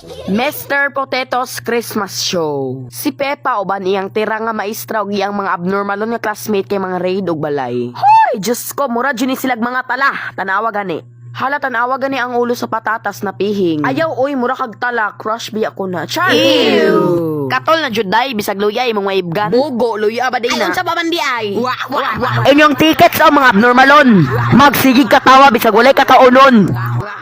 Mr. Potato's Christmas Show. Si Peppa uban iyang tira nga maestra ug iyang mga abnormalon nga classmate kay mga raid og balay. Hoy, Diyos ko, mura jud ni silag mga tala. Tanawa gani. Hala, tanawa gani ang ulo sa patatas na pihing. Ayaw oy, mura kag tala, crush biya ko na. Char. Ew. Katol na jud day bisag luya imong maibgan. Bugo luya ba day na. Ay, unsa pa man di ay? Wah, wah, wah. Inyong tickets o mga abnormalon. Magsigig katawa bisag walay kataonon.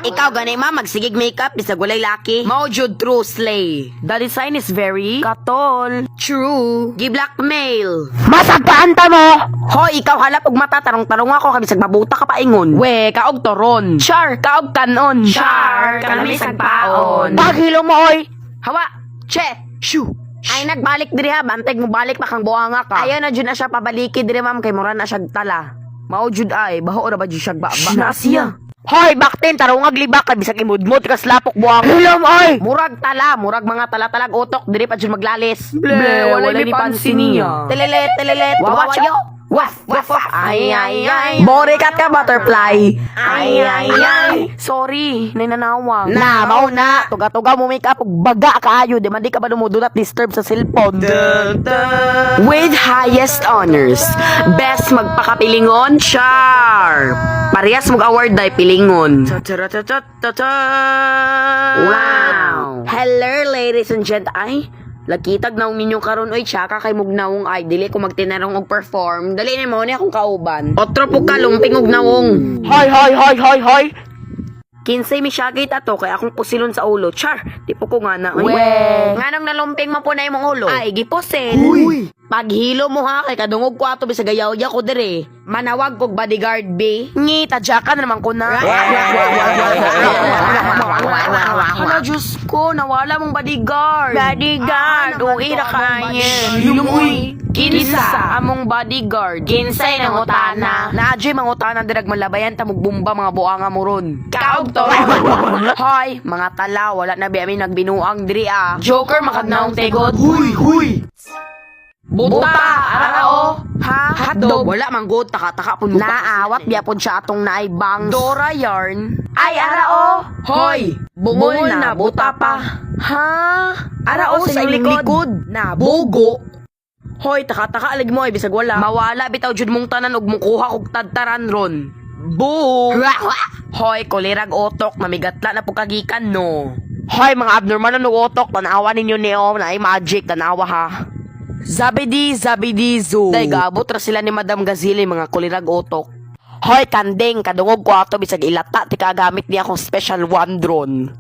Ikaw gani ma magsigig makeup bisag walay laki. Mao jud true slay. The design is very katol. True. Gi-blackmail. Masagpaan ta mo! Hoy, ikaw halap og mata, tarong-tarong ako kay bisag mabuta ka paingon. We, kaog toron. Char, kaog kanon. Char, kanami sagpaon. Paghilo mo oy. Hawa, che, shoo. Ay nagbalik diri ha, banteg mo balik pa kang buanga ka. Ayaw na jud na siya pabaliki diri, ma'am, kay mura na siya tala. Mao jud ay, baho ra ba jud siya ba? Na siya. Hoy, baktin tarungag libak kay bisag imudmod kas lapok buang. Hilom oy. Murag tala, murag mga tala-talag utok diri pa jud maglalis. Ble, walay mi pansin niya. Telelet, telelet, Wawacho. Waf, waf, waf. Ay, ay, ay. Borikat ka, butterfly. Ay, ay, ay. Sorry, nananawang. Na, mao na. Tuga-tuga mo make up, ug baga kaayo. Di man di ka ba dumudunat disturb sa cellphone. With highest honors. Best magpakapilingon, char. Parehas mong award day pilingon. Wow. Hello, ladies and gent. Ay, lagkitag naong ninyo karon oy, tsaka kay mugnaong ay dili ko magtinarong og perform. Dali ni mo ni akong kauban. Otro po ka lumping og nawong. Hoy hoy hoy hoy hoy. Kinsay mi syagit ato kay akong pusilon sa ulo. Char, di po ko nga na. We. Nganong nalumping man po na imong ulo? Ay, gipusil. Paghilo mo ha, kay kadungog ko ato bisag ayaw ko dire. Manawag kog bodyguard B. Ngi, tadyakan na naman ko na. Hala, Diyos ko, nawala mong bodyguard. Bodyguard, uwi na kanya. Uy. Kinsa among bodyguard. Kinsay nangutana. Naadyoy mangutana dirag malabayan ta mugbumba mga buanga mo ron. Kaog to. Hoy, mga tala, wala na bi ami nagbinuang diri ah. Joker makagnaong tegod. Huy! Huy! Buta, ara o. Ha? Hotdog. Wala man gud taka-taka pud mo. Naawat biya pod siya atong naay bangs. Dora yarn. Ay, ara o. Hoy, bungol na, buta pa. Ha? Ara o, sa inyong likod. Na bugo. Hoy, taka-taka alag mo ay bisag wala. Mawala bitaw jud mong tanan ug mukuha kog tadtaran ron. Boo! Hoy, kolerag otok, mamigatla na po kagikan no. Hoy, mga abnormal na utok, tanawa ninyo neo, na ay magic, tanawa ha. Zabidi, zabidi, zoo. Day, gaabot ra sila ni Madam Gazili, mga kulirag utok. Hoy, kanding, kadungog ko ato, bisag ilata, ti kagamit niya akong special one drone.